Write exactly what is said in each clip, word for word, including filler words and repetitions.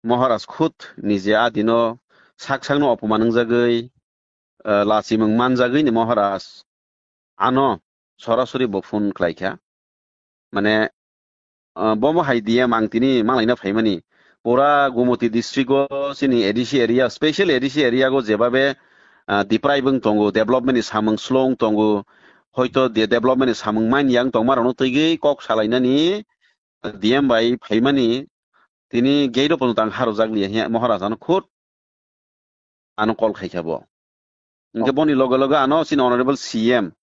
Maharaj khud nije adino sak sakno opoman wngjagwi, ah, lachimung manjagwi ni Maharaj ano sorasori bo phone khlaikha. Mane, ah, bomo hai D M ang tini malaina phaimani. Pura Gumoti district o chini A D C area, special A D C area go jebabe, ah, deprive wng tongo, development ni samung slow wng tongo, hoito de-, development ni samung man yang tongma rokno twigwi kok salainani D M bai phaimani. Tini gate o pono tang harojak liya hiya Maharaj ano khud ano call khaikha bo. Hingke boni loge loge ano chini honorable C M,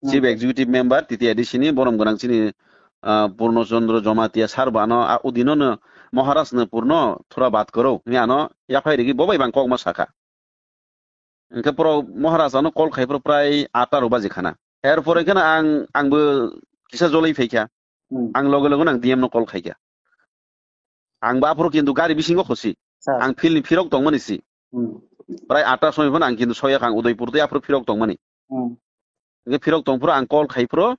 Chief Executive Member, T T A D C ni borom gwnang chini, ah, Purno Chandra Jamatia sir bo ano, ah, udino no Maharaj no Purno thora bat koro. Hingke ano yaphai rigi bo bai bang kokma sakha. Hingke poro Maharaj ano call khai poro prai atta rok baji khana. Er pore hingke ang, ang bo kisa jolai phaikha. Hmm. Ang loge loge no ang D M no call khaikha. Ang bo aphuru kintu gari bisingo khosi. Sir. Ang field ni phirok tongmani si. Hmm. Prai atta somoi phano ang kintu soyak ang Udaipur tei aphuru phirok tongmani. Hmm. Hingke phirok tongphuru ang call khai phuru,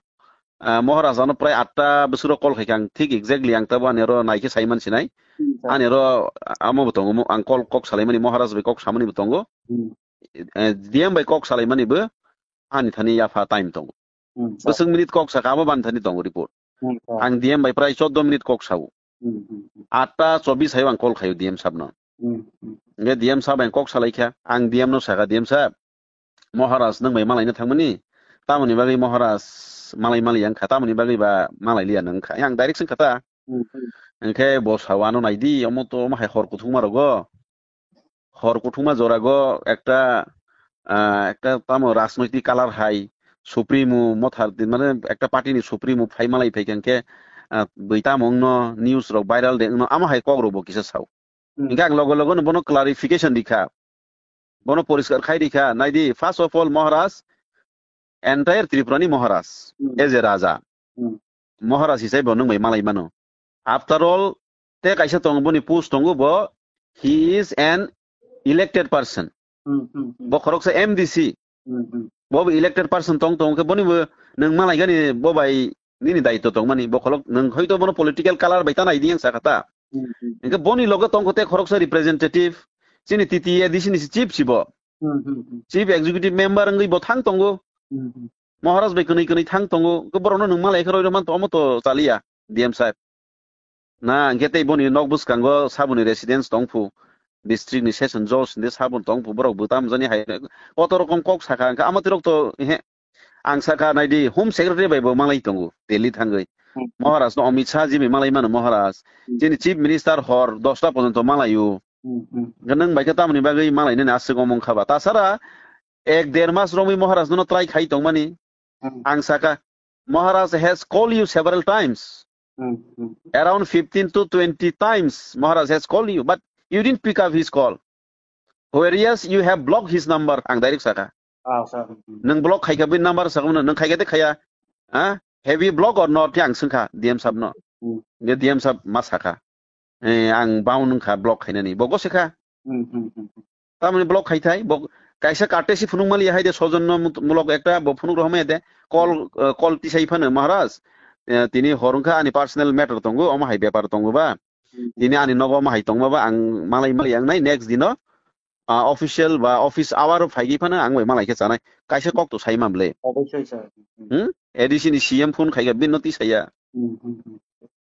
ah, Maharaj ano prai atta bwswk call khai kha ang thik exactly ang tabo ani oro naikhe saiman sinai. Hmm, sir. Ani oro amo bo tongo, mo-, ang call kok salaimani Maharaj bai kok samani bo tongo. Hmm. Eh, D M bai kok salaimani bo ani thani yapha time tongo. Hmm, sir. Bwswk minute kok saka abo bani thani tongo report. Hmm, sir. Ang D M bai prai chordo minute kok sao. Hmm, hmm, hmm. Atta chobis hayo ang call khayo D M sab no. Hmm, hmm. Hingke D M sab ang kok salai kha, ang D M no saka, "D M sab, Maharaj nwng bai malaina thangmani, tamoni bagwi Maharaj malai mali yang kha, tamoni bagwi ba malai liya nwng kha." Yang direct swng kha ta. Hmm, hmm. Hingke bo sao ano naidi, omo to omo hai hor kuthukma rogo. Hor kuthukma jorago ekta, ah, ekta tamo rajnoitik color hai supremo mothar din, mane ekta party ni supremo phai malai phai khe, ah, bui tamo wngno news rok viral de wngno amo hai kok rok bo kisa sao. Hmm. Hingke ang logo logo no bono clarification rikha, bono poriskar khai rikha, naidi, first of all, Maharaj, entire Tripura ni Maharaj, Hmm. as a Raja. Hmm. Maharaj hisai bo nwng bai malai mano. After all, te kaisa tongo boni post tongo bo, he is an elected person. Hmm, hmm, hmm. Bo khoroksa M D C. Hmm, hmm. Bo bo elected person tong tong khe boni bo nwng malai gani bo bai nini daitw tongmani. Bo khorok nwng hoito bono political color bai ta nai di yang sakha ta. Hmm, hmm. Hingke boni loge tongkho te khoroksa representative, chini T T A D C ni si chief si bo. Hmm, hmm, hmm. Chief executive member wngwi bo thang tongo. Hmm, hmm. Maharaj bai kwnwi kwnwi thang tongo. Hingke borokno nwng malai khe roi rw man to omo to chaliya D M saheb. Na, hingke tei boni nok bwskango saboni residence tongphu, district ni session judge hinde sabon tongphu, borok bo tamjani hai koto rokom kok sakha, hingke amatirok to, he, ang sakha naidi, Home Secretary bai bo malai tongo, Delhi thangwi. Hmm. Maharaj no Amit Shah ji bai malai mano Maharaj. Hmm. Chini Chief Minister hor dosta porjonto malaio. Hmm, hmm. Hingke nwng bai khe tamoni bagwi malai nini aswk omong khaba. Tasara ek der mas romwi Maharaj no try khai tongmani. Hmm. Ang sakha, Maharaj has called you several times. Hmm, hmm. Around fifteen to twenty times Maharaj has called you, but you didn't pick up his call. Whereas you have blocked his number, ang direct sakha. Ah, sir. Hmm. Nwng block khaikha bini number sakha, nwng khaikha de khaya. Ha? Have you blocked or not? Yang swngkha D M saheb no. Hmm. Nge D M saheb ma sakha. Eh, ang bound wngkha block khainani. Bo gose kha. Hmm, hmm, hmm, hmm. Tamoni block khai thai, bo kaisa courtesy phunuk mali hai de, sojonno mut-, mulok ekta bo phunuk rohormaya de, call, Hmm. eh, call tisai phano, "Maharaj, eh, tini hor wngkha ani personal matter tongo, omo hai bepar tongo ba, Hmm, hmm. tini ani nogo omo hai tongma ba, ang malai mali ang nai next dino, ah, official ba office hour o phaigwi phano ang bai malai khe chanai." Kaisa kok to sai mam le. Obosoi, sir. Hmm. Hmm? A D C ni C M phone khai kha, bini no tisaya. Hmm, hmm, hmm.